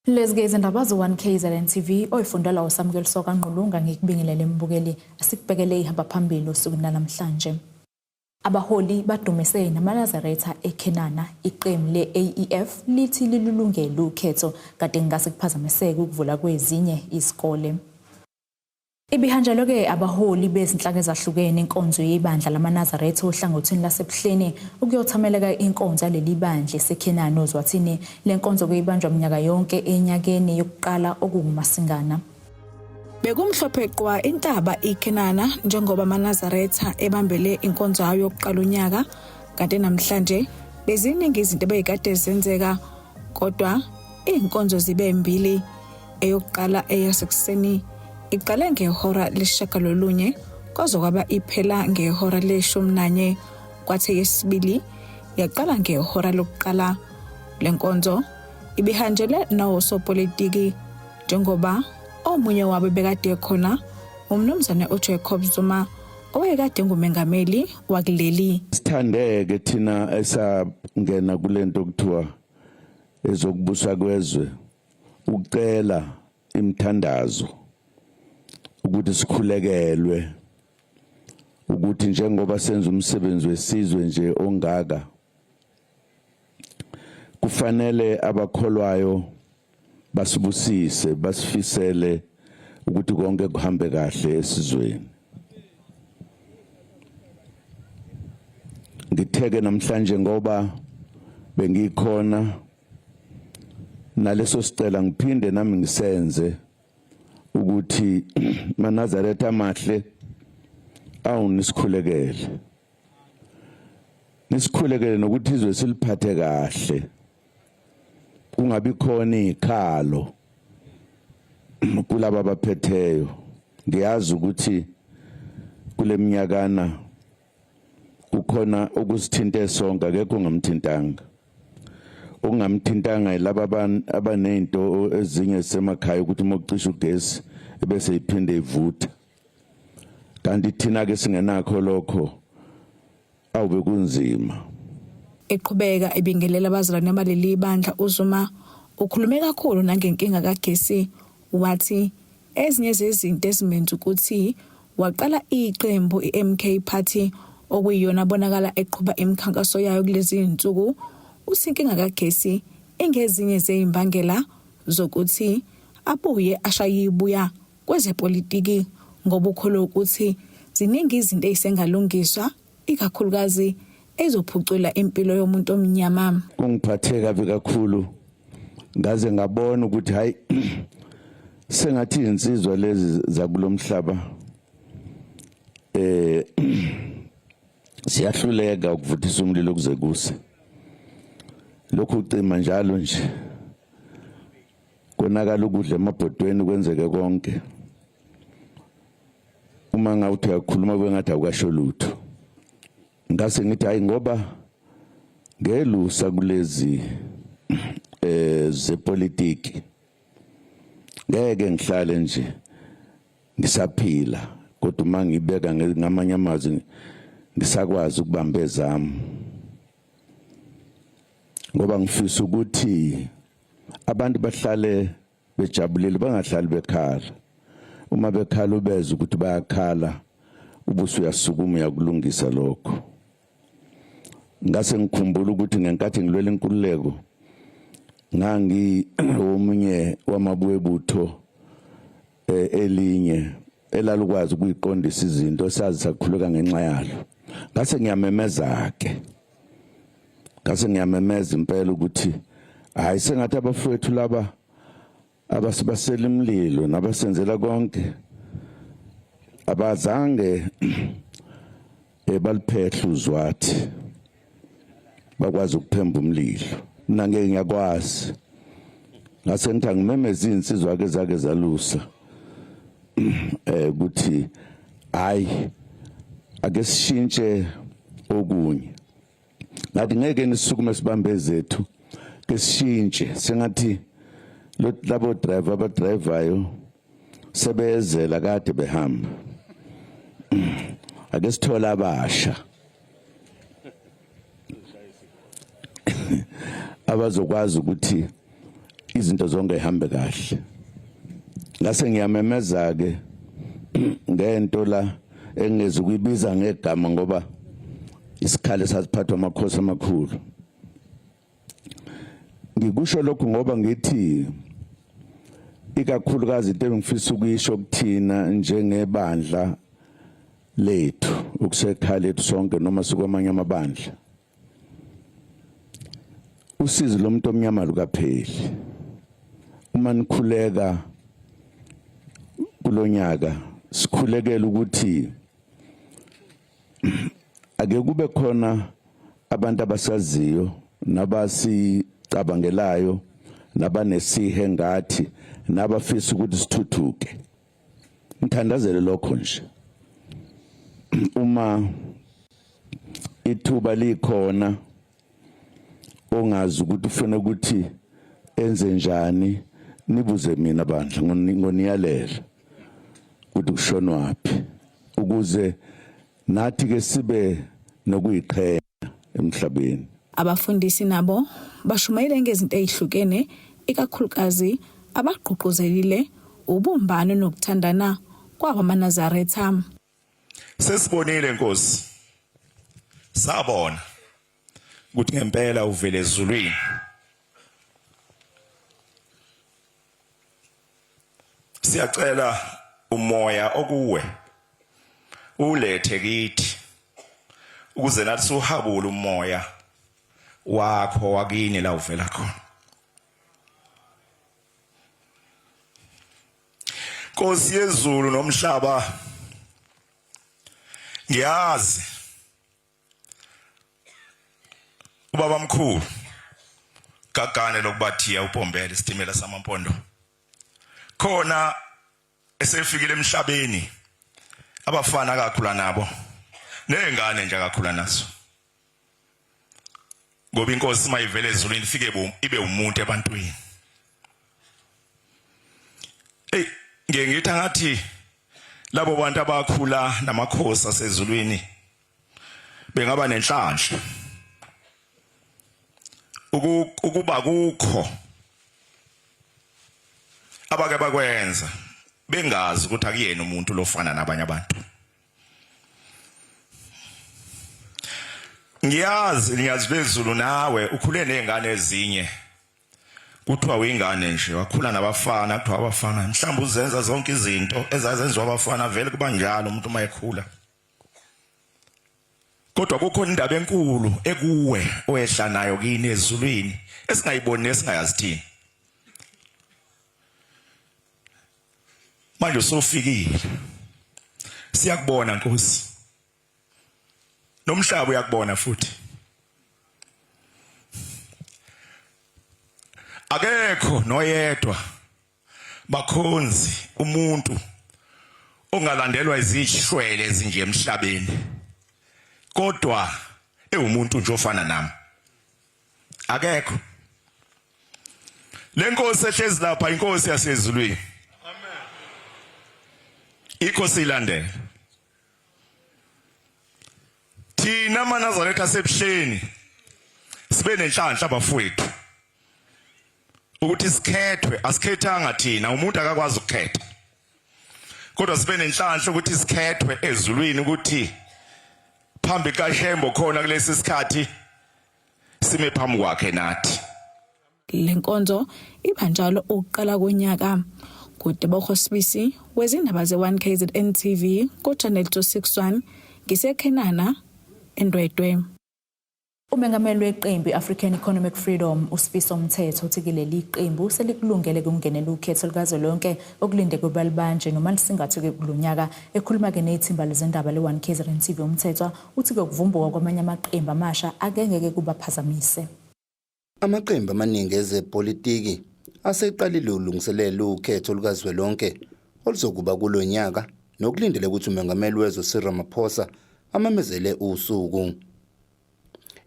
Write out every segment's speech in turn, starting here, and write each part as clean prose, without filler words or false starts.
Lezi ke izindaba ze-1 KZN TV oyifundelwa uSamukeliso KaNgqulunga ngikubingelele mbukeli asikubhekele ihamba phambili osukwini lanamhlanje. Abaholi badumise namaNazaretha eKhenana iqembu le-AEF lithi lilulungele ukhetho kade ngase kuphazamiseke ukuvula kwezinye izikole. Ibihanjelwe-ke abaholi bezinhlaka ezahlukene inkonzo yebandla lamaNazaretha ohlangothini laseBuhleni ukuyothameleka inkonzo yaleli bandla eseKhenani oZwathini. Le nkonzo-ke ibanjwa minyaka yonke enyakeni yokuqala okunguMasingana. Bekumhlophe qwa intaba iKhenana njengoba amaNazaretha ebambele inkonzo yayo yokuqala unyaka kanti namhlanje beziningi izinto ebeyikade zenzeka kodwa izinkonzo zibe mbili. Eyokuqala eyasekuseni iqale ngehora lesishagalolunye kwaze kwaba iphela ngehora leshumi nanye kwathi eyesibili yaqala ngehora lokuqala. Le nkonzo ibihanjelwe nawosopolitiki njengoba omunye wabo bekade khona uMnumzane uJacob Zuma owayekade ngumengameli wakuleli. Sithandeke thina esangena kulento kuthiwa ezokubusa kwezwe ukucela imithandazo ukuthi sikhulekelwe ukuthi njengoba senza umsebenzi wesizwe nje ongaka kufanele abakholwayo basibusise basifisele ukuthi konke kuhambe kahle esizweni. Ngitheke namhlanje ngoba bengikhona naleso sicela ngiphinde nami ngisenze ukuthi maNazaretha amahle awu nisikhulekele nisikhulekele nokuthi izwe siliphathe kahle kungabi khona izikhalo kulaba abaphetheyo. Ngiyazi ukuthi kuleminyakana kukhona okusithinte sonke, akekho ongamthintanga. Okungamthintanga yilaba abanezinto ezinye semakhaya ukuthi uma kucisha ugesi ebese iphinde ivutha, kanti thina ke singenakho lokho awube kunzima. Eqhubeka ebingelela abazalwane baleli bandla uZuma ukhulume kakhulu nangenkinga kagesi wathi ezinye zezinto ezimenza ukuthi waqala iqembu iMK Party okuyiyona abonakala eqhuba imikhankaso yayo kulezi zinsuku uthi inkinga kagesi ingezinye zezimbangela zokuthi abuye ashaye ibuya kwezepolitiki ngoba ukholwa ukuthi ziningi izinto ezisengalungiswa ikakhulukazi ezophucula impilo yomuntu omnyama. Kungiphathe kabi kakhulu ngaze ngabona ukuthi hayi sengathi izinsizwa lezi zakulomhlaba siyahluleka ukuvuthisa umlilo kuze kuse, lokhu ucima njalo nje konakala ukudla emabhodweni kwenzeke konke. Uma ngawuthi uyakhuluma kwengathi awukasho lutho. Ngase ngithi hayi ngoba ngelusa kulezi zepolitiki ngeke ngihlale nje ngisaphila, kodwa uma ngibeka ngamanye amazwi ngisakwazi ukubamba ezami, ngoba ngifisa ukuthi abantu bahlale bejabulile bangahlali bekhala. Uma bekhala ubeze ukuthi bayakhala ubusu uyasukuma uyakulungisa lokho. Ngase ngikhumbula ukuthi ngenkathi ngilwela inkululeko ngangi omunye wamabuyebutho elinye elalukwazi ukuyiqondisa izinto sazi sakhuleka ngenxa yalo. Ngase ngiyamemeza ke, ngase ngiyamemeza impela ukuthi hayi sengathi abafowethu laba abasibasela imililo nabasenzela konke abazange baliphehle uzwathi bakwazi ukuphemba umlilo, mina ngeke ngiyakwazi. Ngase ngithi angimemeze izinsizwa ke zake zalusa ukuthi hayi ake sishintshe okunye. Ngathi ngeke nisukume sibambe ezethu, ke sishintshe sengathi labo driver abadrivayo sebezela kade behamba, ake sithola abasha abazokwazi ukuthi Izinto zonke ihambe kahle. Ngase ngiyamemeza ke ngento la engeze kuyibiza ngegama ngoba isikhali sasiphathwa amakhosi amakhulu. Ngikusho lokhu ngoba ngithi ikakhulukazi into engifisa ukuyisho kuthina njengebandla lethu ukusekhaya lethu sonke noma sikwamanye amabandla, usizi lomuntu omnyama lukapheli. Uma nikhuleka kulonyaka, sikhulekela ukuthi ake kube khona abantu abasaziyo nabasicabangelayo nabanesihe ngathi nabafisa ukuthi sithuthuke. Ngithandazele lokho nje. Uma ithuba likhona, ongazi ukuthi ufuna ukuthi enze njani, nibuze mina bandla, ngoniyalela ukuthi kushonwaphi ukuze nathi ke sibe nokuyiqhenya emhlabeni. Abafundisi nabo bashumayele ngezinto ezihlukene, ikakhulukazi abagqugquzelile ubumbano nokuthandana kwabamaNazaretha. Sesibonile Nkosi, sabona ukuthi ngempela uvele ezulwini. Siyacela umoya okuwe ulethe kithi ukuze nathi siwuhabule umoya wakho wakini la uvela khona. Nkosi yezulu nomhlaba, ngiyazi ubaba mkhulu gagane lokubathiya uPombele isitimela samampondo khona esefikile emhlabeni, abafana akakhula nabo nezingane nje akakhula nazo, ngoba inkosi mayivele ezulwini ifike ibe umuntu ebantwini. Hey, ngeke ngithi ngathi labo bantu abakhula namakhosi asezulwini bengaba nenhlanhla ukuba kukho abake bakwenza bengazi ukuthi akuyena umuntu lofana nabanye abantu. Ngiyazi, ngiyazi bezulu nawe ukhule nezingane ezinye, kuthiwa uyingane nje, wakhula nabafana, kuthiwa abafana mhlawumbe uzenza zonke izinto ezazenziwa abafana. Vele kuba njalo umuntu uma ekhula, kodwa kukhona indaba enkulu ekuwe oyehla nayo kini ezulwini esingayiboni, esingayazi thina. Manje usufikile, siyakubona Nkosi, nomhlaba uyakubona futhi. Akekho noyedwa bakhonzi umuntu ongalandelwa izihlwele ezinje emhlabeni kodwa ewumuntu nje ofana nami, akekho. Lenkosi ehlezi lapha inkosi yasezulwini. Amen. Ikho silandela thina amaNazaretha asebuhleni, sibe nenhlanhla bafowethu ukuthi sikhethwe. Asikhethanga thina, umuntu akakwazi ukukhetha, kodwa sibe nenhlanhla ukuthi sikhethwe ezulwini ukuthi phambi kaShembo khona kulesi sikhathi sime phambi kwakhe nathi. Le nkonzo iba njalo ukuqala konyaka. Kudebogo Sibisi wezindaba ze-1 KZN TV ku-Channel 261, ngiseKhenana eNdwedwe. Umengameli weqembu i-African Economic Freedom uSifiso Mthetho uthi kuleli qembu selikulungele ukungenela ukhetho lukazwelonke okulindeke ukuba libanje noma lisingathwe kulo nyaka. Ekhuluma-ke nethimba lezindaba le-1 KZN TV, uMthethwa uthi-ke ukuvumbuka kwamanye amaqembu amasha akengeke kubaphazamise. Amaqembu amaningi ezepolitiki aseqalile ukulungiselela ukhetho lukazwelonke oluzokuba kulo nyaka nokulindele ukuthi umengameli wezwe Cyril Ramaphosa amemezele usuku.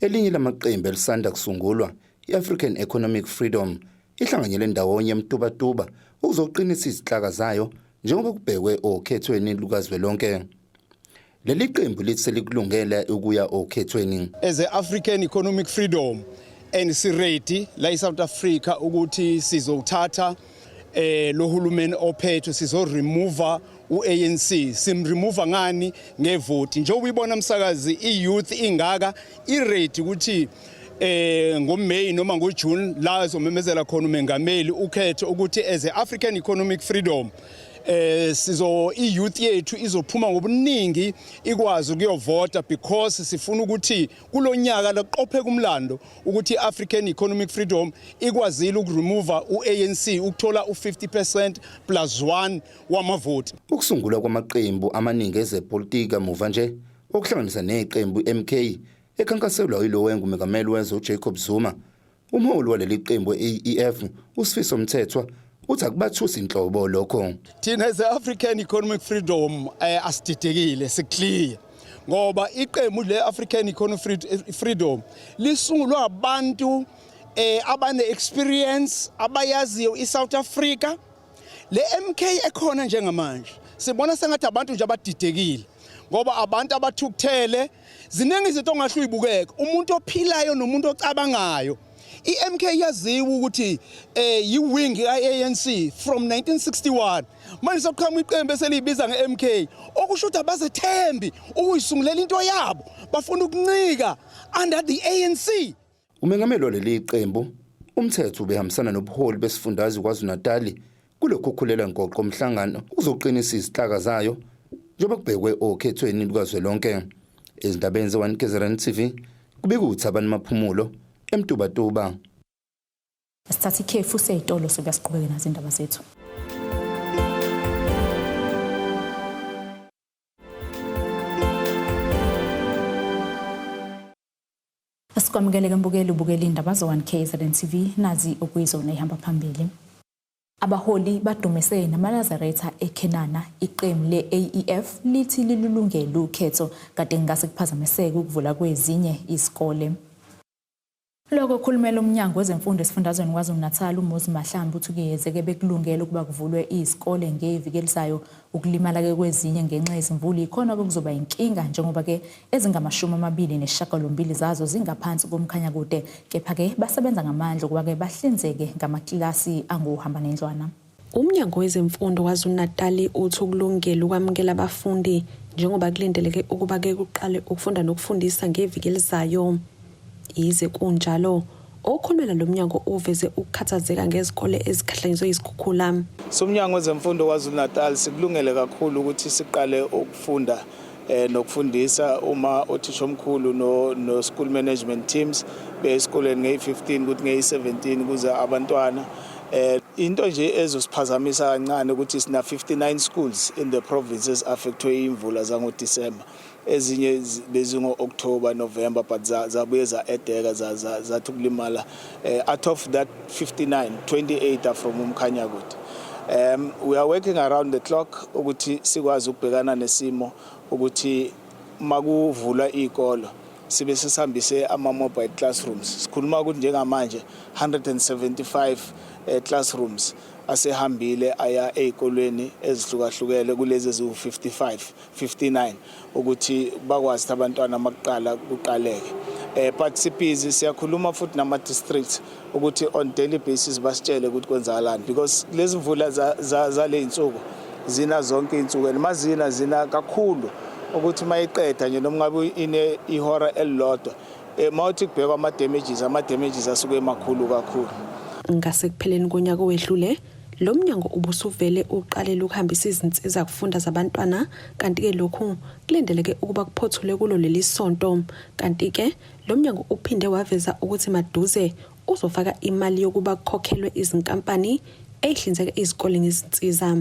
Elinye lamaqembu elisanda kusungulwa, i-African Economic Freedom, ihlanganyele ndawonye eMtubatuba ukuzoqinisa izinhlaka zayo njengoba kubhekwe okhethweni lukazwelonke. Leli qembu lithi selikulungele ukuya okhethweni. As a African Economic Freedom, And si-ready la eSouth Africa ukuthi sizowuthatha lo hulumeni ophethe, sizo remove uANC. Simremove ngani? Ngevoti. Njengoba uyibona, umsakazi, i-youth ingaka, i-ready ukuthi ngoMay noma ngoJune la ezomemezela khona umengameli ukhetho ukuthi as a African Economic Freedom sizo i-youth yethu izophuma ngobuningi ikwazi ukuyovota, because sifuna ukuthi kulonyaka laqopheka umlando ukuthi i-African Economic Freedom ikwazile ukuremove u-ANC, ukuthola u-50% plus 1 wamavoti. Ukusungulwa kwamaqembu amaningi ezepolitika muva nje, okuhlanganisa neqembu MK ekhankaselwa yilowo engumengameli wezwe uJacob Zuma. Umholi waleli qembu e-AEF, uSifiso Mthethwa, uthi akubathusi inhlobo lokho. Thina as African Economic Freedom asididekile, siclear, ngoba iqembu le-African Economic Freedom lisungulwa abantu abane experience, abayaziyo iSouth Africa. Le MK ekhona njengamanje sibona sengathi abantu nje abadidekile, ngoba abantu abathukuthele, ziningi izinto ongahle uyibukeke, umuntu ophilayo nomuntu ocabangayo. I-MK yaziwa ukuthi yi-wing ka-ANC from 1961. Manje sokuqhamuka iqembu eseliyibiza nge-MK, okusho ukuthi abazethembi ukuyisungulela into yabo, bafuna ukuncika under the ANC. Umengameli waleli qembu uMthethwa ubehambisana nobuholi besifundazwe KwaZulu-Natal kulokhu kukhulela ngoqo umhlangano uzoqinisa izinhlaka zayo njengoba kubhekwe okhethweni lukazwelonke. Ezindabeni ze-1 KZN TV, kubika uThabani Maphumulo eMtubatuba. Sithatha ikhefu seyitolo, sokuya siqhubeke nazo indaba zethu. Asikwamukele mbukeli, ubukela indaba zo-1 KZN TV. Nazi okuyizona ihamba phambili. Abaholi badumise namaNazaretha eKhenana. Iqembu le-AEF lithi lilulungele ukhetho kade ngase kuphazamiseke ukuvula kwezinye izikole. Lokho khulumela umnyango wezemfundo esifundazweni KwaZulu-Natal, uMuzi Mahlambi, uthi kuyezeke bekulungele ukuba kuvulwe izikole ngeviki elizayo. Ukulimala-ke kwezinye ngenxa yezimvula ikhona kuzoba inkinga, njengoba-ke ezingama-28 zazo zingaphansi komkhanyakude, kepha-ke basebenza ngamandla ukuba-ke bahlinzeke ngamakilasi anguhamba nendlwana. Umnyango wezemfundo KwaZulu-Natal uthi ukulungela ukwamukela abafundi njengoba kulindeleke ukuba-ke kuqale ukufunda nokufundisa ngeviki elizayo. Yize kunjalo, okhulumela lo mnyango uveze ukukhathazeka ngezikole ezikhahlanyezwe yizikhukhula. Somnyango wezemfundo KwaZulu-Natal sikulungele kakhulu ukuthi siqale ukufunda nokufundisa uma othishomkhulu no school management teams besikoleni ngeyi-15 ukuthi ngeyi-17 kuze abantwana. Into nje ezosiphazamisa kancane ukuthi sina 59 schools in the provinces affectwe imvula zangoDecember. Ezinye bezingo-October, November, but zabuye za-edeka, zathi ukulimala. Out of that 59, 28 are from uMkhanyakude. We are working around the clock ukuthi sikwazi ukubhekana nesimo ukuthi makuvulwa izikolo sibe sesihambise ama-mobile classrooms. Sikhuluma ukuthi njengamanje 175 classrooms asehambile aya ezikolweni ezihlukahlukene kulezi eziwu-55 59, ukuthi bakwazi ukuthi abantwana makuqala kuqaleke. But sibhizi, siyakhuluma futhi nama districts ukuthi on daily basis basitshele ukuthi kwenzakalani, because lezi mvula zale insuku zina zonke insuku, and mazina zina kakhulu ukuthi mayiqeda nje noma ngabe ine ihora elilodwa, mawuthi kubhekwa ama damages asuke emakhulu kakhulu. Ngasekupheleni konyaka owedlule, lo mnyango ubusuvele uqalele ukuhambisa izinsiza kufunda zabantwana, kanti-ke lokhu kulindeleke ukuba kuphothulwe kulo leli sonto. Kanti-ke lo mnyango uphinde waveza ukuthi maduze uzofaka imali yokuba kukhokhelwe izinkampani eyihlinzeka izikole ngezinsiza.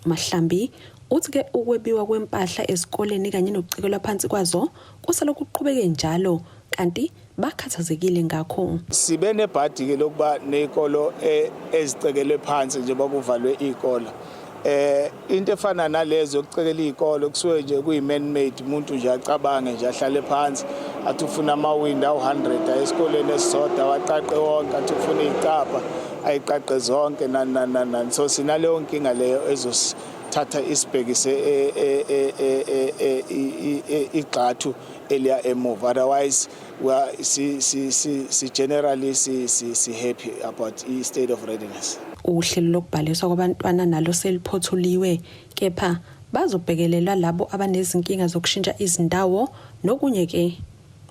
Mahlambi uthi-ke ukwebiwa kwempahla ezikoleni kanye nokucikelwa phansi kwazo kusalokhu kuqhubeke njalo, kanti bakhathazekile ngakho. Sibe nebhadi ke lokuba nezikolo ezicekelwe phansi njengoba kuvalwe izikolo. Into efana nalezo yokucekela izikolo kusuke nje kuyi man made, umuntu nje acabange nje, ahlale phansi athi ufuna amawindi awu100 esikoleni esisodwa, awaqaqe wonke, athi ufuna izicabha, ayiqaqe zonke, nani nani nani nani. So sinaleyo nkinga leyo. thatha isibhekise igxathu eliya emuva. Otherwise we are si si si, si generally si si, si happy about i state of readiness. Uhlelo lokubhaliswa kwabantwana nalo seliphothuliwe kepha bazobhekelelwa labo abanezinkinga zokushintsha izindawo nokunye ke.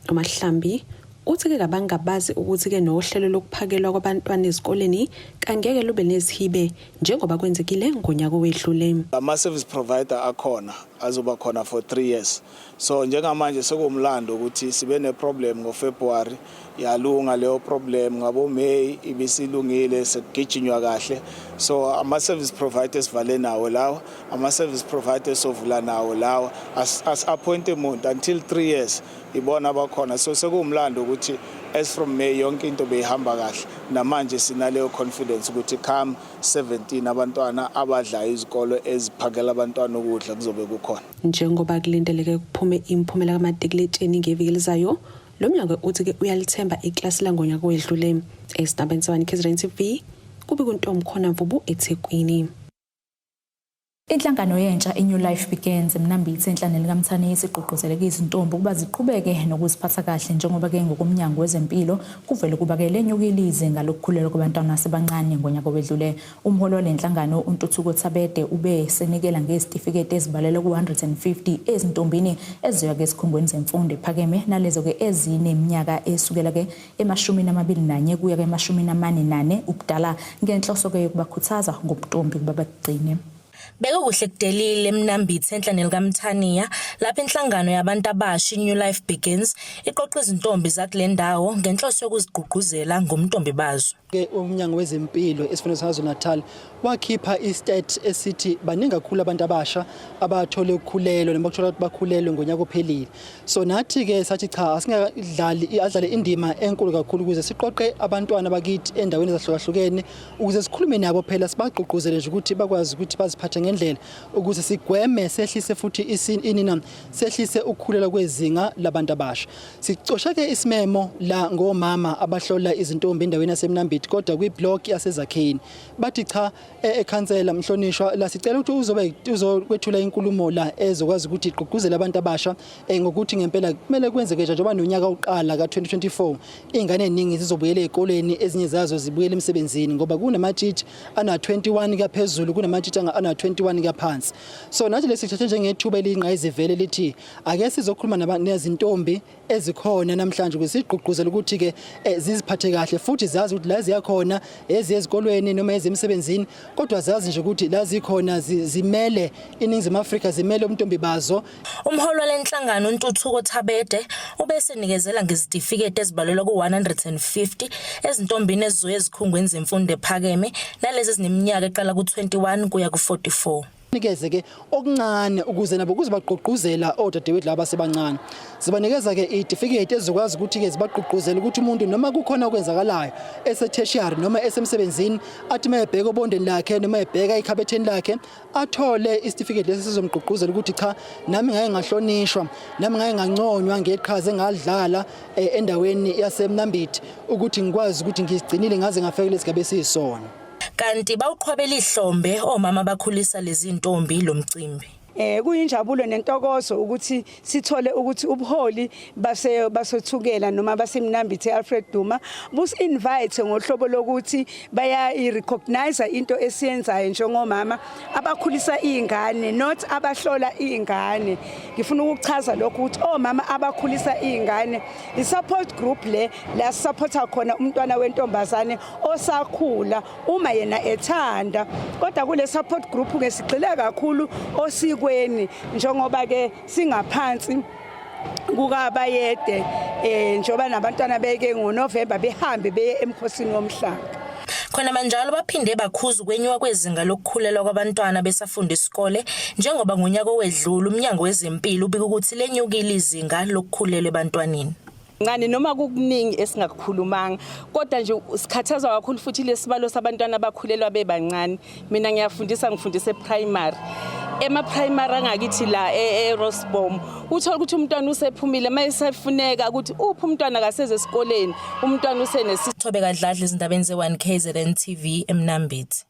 UMahlambi uthi-ke kabangabazi ukuthi-ke nohlelo lokuphakelwa kwabantwana ezikoleni kangeke lube nezihibe njengoba kwenzekile ngonyaka owedlule. Ama-service provider akhona azoba khona for 3 years. So njengamanje sekuwumlando ukuthi sibe ne-problem ngoFebruary, yalunga leyo problem ngabo May, ibisilungile, sekugijinywa kahle. So ama-service provider sivale nawo lawa, ama-service provider sovula nawo lawa, as-appoint umuntu until 3 years ibona abakhona. So sekuwumlando ukuthi as from May yonke into beyihamba kahle. Namanje sinaleyo confidence ukuthi come 17 abantwana abadla izikolo eziphakela abantwana ukudla kuzobe kukhona. Njengoba kulindeleke kuphume imiphumela kamatikuletsheni ngeviki elizayo, lo mnyango uthi-ke uyalithemba iklasi langonyaka owedlule. Esindabeni se-1 KZN TV, kube kuNtomkhona Mvubu eThekwini. Inhlangano yentsha iNew Life Begins eMnambithi enhlaneni likaMthaniya isigqugquzeleke izintombi ukuba ziqhubeke nokuziphatha kahle njengoba-ke ngokomnyango wezempilo kuvele ukuba-ke lenyukile izinga lokukhulelwa kwabantwana asebancane ngonyaka owedlule. Umholi wale nhlangano uNtuthuko Thabede ube senikela ngezitifiketi ezibalelwa ku-150 ezintombini ezizoya-ke ezikhungweni zemfundo ephakeme nalezo-ke ezineminyaka esukela-ke ema-21 kuya ke-44 ubudala ngenhloso-ke yokubakhuthaza ngobuntombi ukuba bagcine. Bekukuhle kudelile eMnambithi enhlane likaMthaniya lapho inhlangano yabantu abasha iNew Life Begins iqoqa izintombi zakule ndawo ngenhloso yokuzigqugquzela ngomntombi bazo. Ke umnyango wezempilo esifundeni saKwaZulu-Natal wakhipha istat esithi baningi kakhulu abantu abasha abathole ukukhulelwa noma kuthola ukuthi bakhulelwe ngonyaka ophelile. So nathi ke sathi cha, asingadlali adlale indima enkulu kakhulu ukuze siqoqe abantwana bakithi endaweni ezahlukahlukene ukuze sikhulume nabo, phela sibagqugquzele nje ukuthi bakwazi ukuthi baziphathe ngendlela ukuze sigweme, sehlise futhi inina sehlise ukukhulelwa kwezinga labantu abasha. Sicosha ke isimemo la ngomama abahlola izintombi endaweni yaseMnambithi kodwa kwiblock yaseZakheni. Bathi cha, ekhansela mhlonishwa la sicela ukuthi uzobe uzokwethula inkulumo la ezokwazi ukuthi igqugquzele abantu abasha ngokuthi ngempela kumele kwenzeke nje njengoba nonyaka uqala ka-2024 ingane eziningi zizobuyela ezikoleni, ezinye zazo zibuyela emsebenzini ngoba kunamatshitshi ana 21 kuyaphezulu, kunamatshitshi ana 21 kuyaphansi. So nathi lesithathe njengethuba eliyingqayizivele lithi ake sizokhuluma nezintombi ezikhona namhlanje ukuze sigqugquzele ukuthi ke ziziphathe kahle futhi zazi ukuthi la ziyakhona eziye ezikolweni noma ezemsebenzini, kodwa zazi nje ukuthi la zikhona zimele iNingizimu Afrika, zimele ubuntombi bazo. Umholi walenhlangano uNtuthuko Thabede ubesenikezela ngezitifiketi ezibalelwa ku-150 ezintombini ezizoya ezikhungweni zemfundo ephakeme nalezi ezineminyaka eqala ku-21 kuya ku-44. Nikeze ke okuncane ukuze nabo kuzobagqugquzela odadewethu laba asebancane. Sibanikeza ke itifiketi ezizokwazi ukuthi ke zibagqugquzele ukuthi umuntu noma kukhona okwenzakalayo ese-tertiary noma esemsebenzini athi uma ebheka obondeni lakhe noma ebheka ekhabetheni lakhe athole isitifiketi lesi sizomgqugquzela ukuthi cha, nami ngake ngahlonishwa, nami ngake nganconywa ngeqhaza engalidlala endaweni yaseMnambithi ukuthi ngikwazi ukuthi ngizigcinile ngaze ngafika lesigaba esiyisona. Kanti bawuqhwabela ihlombe omama abakhulisa lezi ntombi lo mcimbi. Kuyinjabulo nentokozo ukuthi sithole ukuthi ubuholi base basothukela noma baseMnambithi Alfred Duma busi-invite ngohlobo lokuthi baya recognize into esiyenzayo njengomama abakhulisa izingane, not abahlola izingane. Ngifuna ukuchaza lokho ukuthi omama abakhulisa izingane, i-support group le la supporta khona umntwana wentombazane osakhula uma yena ethanda, kodwa kule support group ke sigxile kakhulu osikweni njengoba ke singaphansi kukabayede, njengoba nabantwana beke ngoNovember behambe beye emkhosini womhlanga. Khona manjalo baphinde bakhuza ukwenyuka kwezinga lokukhulelwa kwabantwana besafunda isikole njengoba ngonyaka owedlule umnyango wezempilo ubika ukuthi lenyukile izinga lokukhulelwa ebantwaneni. Ncane noma kukuningi esingakukhulumanga, kodwa nje sikhathazwa kakhulu futhi lesibalo sabantwana abakhulelwa bebancane. Mina ngiyafundisa, ngifundisa eprimary, ema-primary angakithi la e-Rossboom. Uthola ukuthi umntwana usephumile uma esefuneka ukuthi uphi umntwana, kaseze esikoleni, umntwana usenesi Thobeka Dladla ezindabeni ze-1 KZN TV eMnambithi.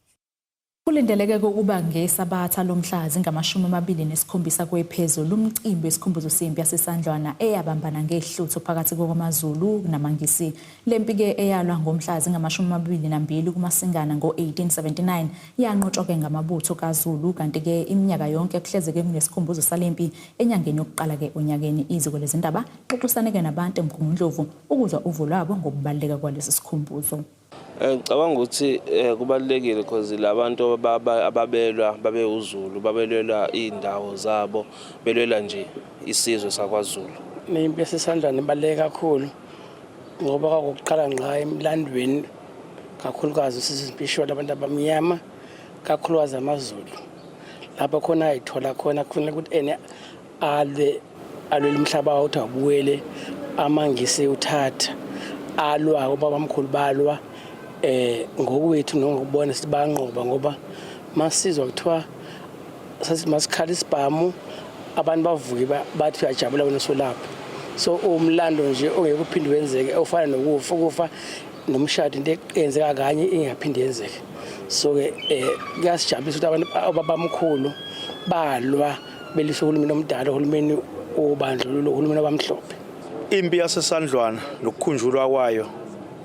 Kulindeleke ukuba ngeSabatha lomhla zingama-27 kwephezulu umcimbi wesikhumbuzo sempi yaseSandlwana eyabambana ngehlutho phakathi kwamaZulu namaNgisi. Le mpi-ke eyalwa ngomhla zingama-22 kuMasingana ngo-1879 yanqotshwa-ke ngamabutho kaZulu kanti-ke iminyaka yonke kuhleze-ke kunesikhumbuzo sale mpi enyangeni yokuqala-ke onyakeni. Iziko lezindaba xoxisane-ke nabantu eMgungundlovu ukuzwa uvo lwabo ngokubaluleka kwalesi sikhumbuzo. Ngicabanga ukuthi kubalulekile because labantu ababelwa babe uZulu babelwela iy'ndawo zabo belwela nje isizwe sakwaZulu. Impi yaseSandlwana ibaluleke kakhulu ngoba kwakuqala ngqa emlandweni kakhulukazi sizimpisholo abantu abamnyama kakhulukazi amaZulu lapho khona ayithola khona kufanele ukuthi ene alwe alwela umhlaba wawo ukuthi awubuyele amaNgisi uthatha alwa obabamkhulu balwa eh ngokwethu nongokubona sibanqoba ngoba masizwa kuthiwa sathi masikhala isibhamu abantu bavuke bathi uyajabula wena usulapha so umlando nje ongeke uphinde wenzeke ofana nokufa ukufa nomshado into eyenzeka kanye ingaphinde yenzeke so ke eh kuyasijabulisa ukuthi abantu obabamkhulu balwa belisa uhulumeni omdala uhulumeni wobandlululo uhulumeni abamhlophe. Impi yaseSandlwana nokukhunjulwa kwayo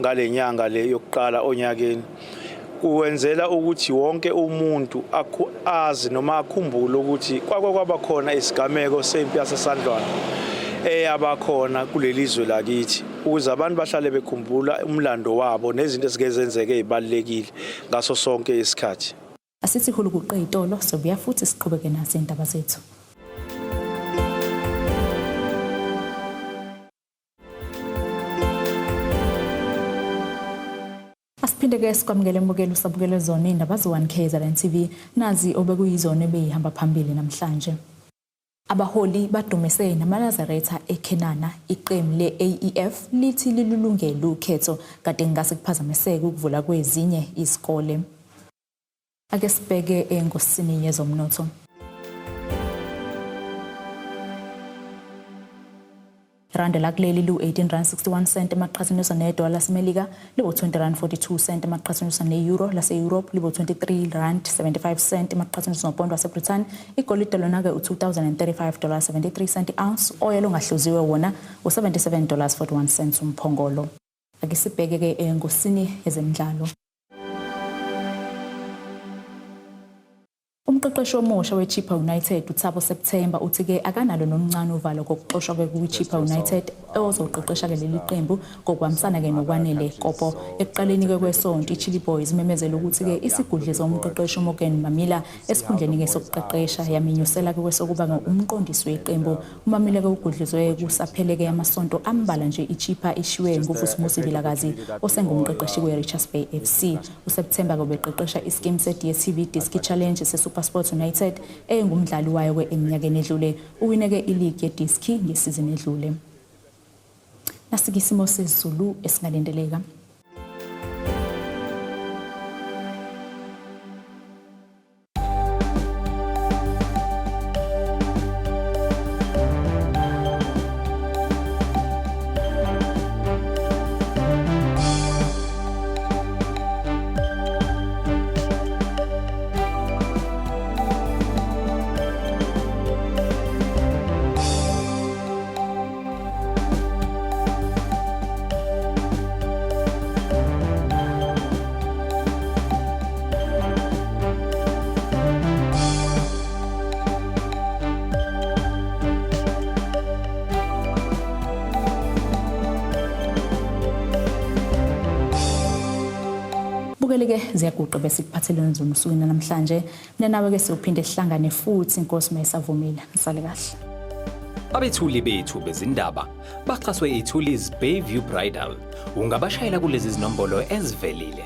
ngale nyanga le yokuqala onyakeni kuwenzela ukuthi wonke umuntu azi noma akhumbule ukuthi kwake kwaba khona isigameko sempi yaseSandlwana eyabakhona kuleli zwe lakithi ukuze abantu bahlale bekhumbula umlando wabo nezinto ezike zenzeke ezibalulekile ngaso sonke isikhathi. Asithi hulukuqe itolo sobuya futhi siqhubeke nazo indaba zethu. Asiphinde ke sikwamukele mbukeli usabukele zona indaba ze-1 KZN TV nazi obekuyizona ebeyihamba phambili namhlanje. Abaholi badumise namaNazaretha eKhenana iqembu le-AEF lithi lilulungele ukhetho kade kungase kuphazamiseke ukuvula kwezinye izikole. Ake sibheke engosini yezomnotho. Irandi lakuleli liwu-18 rand 61 cent emaqhathaniswa nedola laseMelika liwu-20 rand 42 cent emaqhathaniswa ne-euro lase-Europe liwu-23 rand 75 cent emaqhathaniswa nopondo waseBrithani. Igolide lona-ke u-2035 dollars 73 cent i-ounce, oyela ongahluziwe wona u-77 dollars 41 cents umphongolo. Ake sibheke-ke engosini yezemidlalo. Umqeqeshi omusha weChippa United uThabo September uthi-ke akanalo nomncane uvalo kokuxoshwa kwiChippa United ozoqeqesha-ke leli qembu ngokuhambisana-ke noKwanele Kopo. Ekuqaleni-ke kwesonto iChilli Boys imemezele ukuthi-ke isigudlize umqeqeshi uMorgan Mamila esikhundleni-ke sokuqeqesha yaminyusela-ke kwesokuba umqondisi weqembu. UMamila-ke ugudlizwe kusapheleke amasonto ambalwa nje iChippa ishiwe nguVusumuzi Vilakazi osengumqeqeshi kwe-Richards Bay FC. USeptember-ke ubeqeqesha isikimu se-DStv Diski Challenge seSuperSport United engumdlali wayo ke eminyakeni edlule. Uwine-ke iligi yeDiski ngesizini edlule. Nasike isimo sezulu esingalindeleka. Bukele ke ziyaguqa bese kuphathelene zona usukwini namhlanje. Mina nawe ke siyophinde sihlangane futhi inkosi mayisavumile. Nisale kahle. Abethuli bethu bezindaba baxhaswe iThulis Bayview Bridal. Ungabashayela kulezi zinombolo ezivelile.